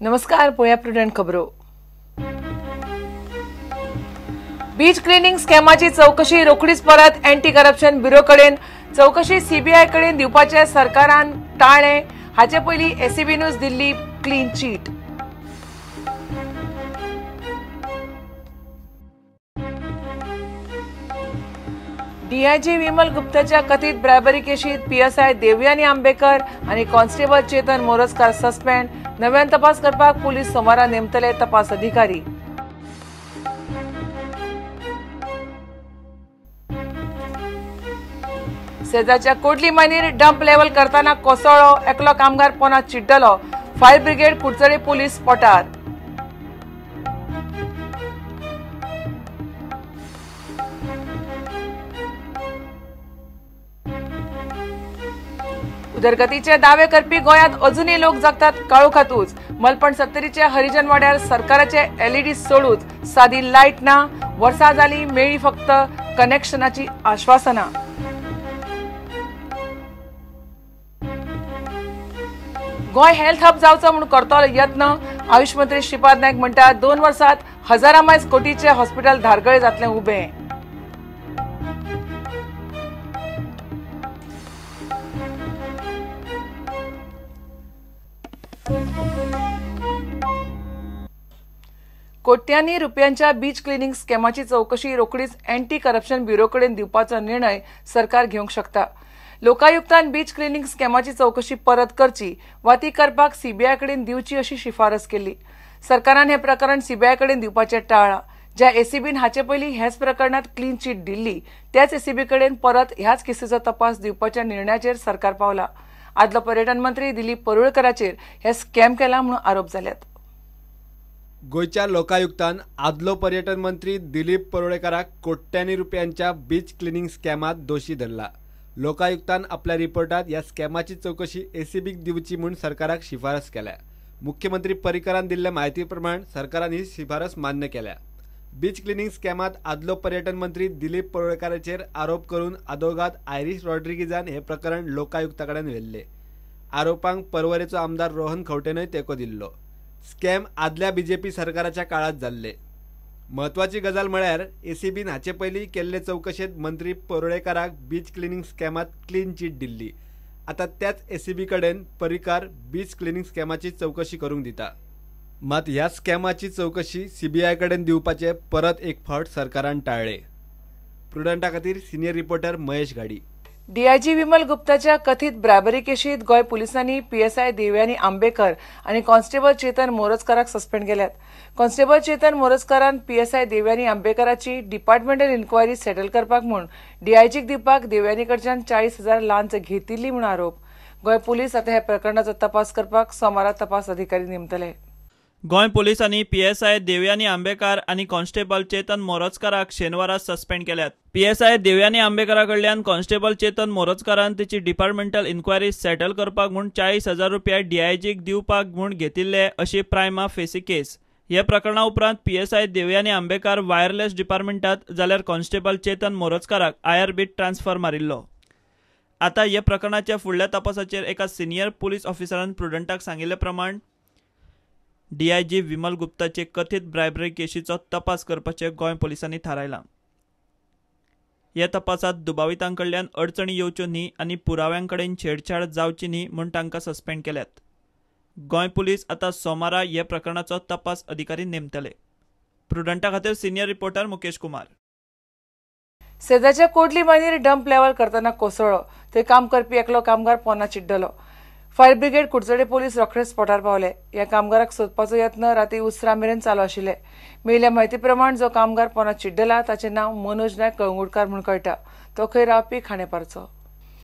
नमस्कार, पळोवया प्रुडंट खबरो. बीच क्लिनिंग स्कॅमाची चौकशी रोखडीच परत अँटी करप्शन ब्युरो कडेन, चौकशी सीबीआय कडेन दिवपाचे सरकारान टाळ्ळें. हाचे पयलीं एसीबीनूच दिल्ली क्लीन चीट. डीआयजी विमल गुप्ताच्या कथीत ब्रायबरी केशीत पीएसआय देवयानी आंबेकर आनी कॉन्स्टेबल चेतन मोरजकार सस्पेंड. नव्यान तपास करपाक पुलीस सोमारा नेमतले तपास अधिकारी. सेजाच्या कोडली मानीर डंप लेवल करताना कोसळ्ळो, एकलो कामगार पोना चिड्डलो. Fire brigade Kudchade police स्पॉटार. उदरगतीचे दावे करपी गोंयांत अजूनय लोक जगतात काळोखातूच. मलपण सत्तरीच्या हरिजनवाड्यार सरकाराचे एलईडी सोडूच सादी लायट ना. वर्सां जाली मेळ्ळी फक्त कनेक्शनाची आश्वासनां. गोंय हेल्थ हब जावचो म्हूण करतलो यत्न. आयुष मंत्री श्रीपाद नायक म्हणटात 2 वर्सांत हजारां मायज कोटीचे हॉस्पिटल धारगळे जातलें उबें. कोट्यांनी रुपयांच्या बीच क्लिनिंग स्कॅमाची चौकशी रोखडीच अँटी करप्शन ब्युरो कडेन दिवपाचो निर्णय सरकार घेवंक शकता. लोकायुक्तान बीच क्लिनिंग स्कॅमाची चौकशी परत करची वा ती करपाक सीबीआय कडेन दिवची अशी शिफारस केल्ली. सरकारान हें प्रकरण सीबीआय कडेन दिवपाचें टाळ्ळां. ज्या एसीबीन हाचे पयलीं ह्याच प्रकरणांत क्लीन चीट दिल्ली त्याच एसीबी कडेन परत ह्याच केसीचो तपास दिवपाच्या निर्णयाचेर सरकार पावला. आदलो पर्यटन मंत्री दिलीप परुळकराचेर हे स्कॅम केला म्हणून आरोप जाल्यात. गोंयच्या लोकायुक्तान आदलो पर्यटन मंत्री दिलीप परुळेकराक कोट्यांनी रुपयांच्या बीच क्लिनिंग स्कॅमात दोशी धरला. लोकायुक्तान आपल्या रिपोर्टात ह्या स्कॅमाची चौकशी एसीबीक दिवची म्हूण सरकाराक शिफारस केल्या. मुख्यमंत्री पर्रीकरान दिल्ल्या म्हायती प्रमाण सरकारान ही शिफारस मान्य केल्या. बीच क्लिनिंग स्कॅमात आदलो पर्यटन मंत्री दिलीप परुळेकराचेर आरोप करून आदोगाद आयरीश रॉड्रिगीजान हे प्रकरण लोकायुक्ता कडेन व्हेल्ले. आरोपांक पर्वरेचो आमदार रोहन खंवटेनय तेंको दिल्लो. स्कॅम आदल्या बीजेपी सरकाराच्या काळात जाल्ले. म्हत्वाची गजाल म्हळ्यार एसीबीन हाचे पयलीं केल्ले चौकशेंत मंत्री परुळेकराक बीच क्लिनिंग स्कॅमात क्लीन चीट दिल्ली. आतां त्याच एसीबी कडेन पर्रीकार बीच क्लिनिंग स्कॅमाची चौकशी करूंक दिता. मात ह्या स्कॅमाची चौकशी सीबीआय कडेन दिवपाचे परत एक फावट सरकारान टाळ्ळे. प्रुडंटा खातीर senior reporter Mahesh Ghadi. DIG Vimal गुप्ताच्या कथीत ब्रायबरी केशीत गोंय पुलिसांनी पीएसआय देवयानी आंबेकर आनी कॉन्स्टेबल चेतन मोरजकाराक सस्पेंड केल्यात. कॉन्स्टेबल चेतन मोरजकारान पीएसआय देवयानी आंबेकराची डिपार्टमेंटल इन्क्वायरी सेटल करपाक म्हूण डीआयजीक दिवपाक देवयानी कडच्यान 40,000 लांच घेतिल्ली म्हूण आरोप. गोंय पुलीस आतां ह्या प्रकरणाचो तपास करपाक सोमारा तपास अधिकारी नेमतले. गोंय पुलिसांनी पीएसआय देवयानी आंबेकर आनी कॉन्स्टेबल चेतन मोरजकाराक शेनवारा सस्पेंड केल्यात. पीएसआय देवयानी आंबेकरा कडल्यान कॉन्स्टेबल चेतन मोरजकारान तिची डिपार्टमेंटल इन्क्वायरी सेटल करपाक म्हूण 40,000 रुपया डीआयजीक दिवपाक म्हूण घेतिल्ले अशी प्रायमा फेसी केस. ह्या प्रकरणा उपरांत पीएसआय देवयानी आंबेकर वायरलेस डिपार्टमेंटात जाल्यार कॉन्स्टेबल चेतन मोरजकाराक आयआरबीत ट्रान्सफर मारिल्लो. आतां ह्या प्रकरणाच्या फुडल्या तपासाचेर एका सिनियर पुलीस ऑफिसरान प्रुडंटाक सांगिल्ले प्रमाण डीआयजी विमल गुप्ताचे कथीत ब्रायबरी केशीचो तपास करपाचे गोंय पुलिसांनी थारायलां. ह्या तपासात दुबावितां कडल्यान अडचणी येवच्यो न्ही आनी पुराव्यां कडेन छेडछाड जावची न्ही म्हूण तांकां सस्पेंड केल्यात. गोंय पुलीस आतां सोमारा ह्या प्रकरणाचो तपास अधिकारी नेमतले. प्रुडंटा खातीर सिनियर रिपोर्टर मुकेश कुमार. सेजाच्या कोडली मानीर डंप लेवल करतना कोसळ्ळो. थंय काम करपी एकलो कामगार पोना चिड्डलो. फायर ब्रिगेड कुडचडे पुलीस रोखडेच स्पॉटार पावले. ह्या कामगाराक सोदपाचो यत्न राती उसरां मेरेन चालू आशिल्ले. मेळिल्ल्या म्हायती प्रमाण जो कामगार पोना चिड्डला ताचें नांव मनोज नायक कळंगुटकार म्हूण कळटा. तो खंय रावपी खांडेपारचो.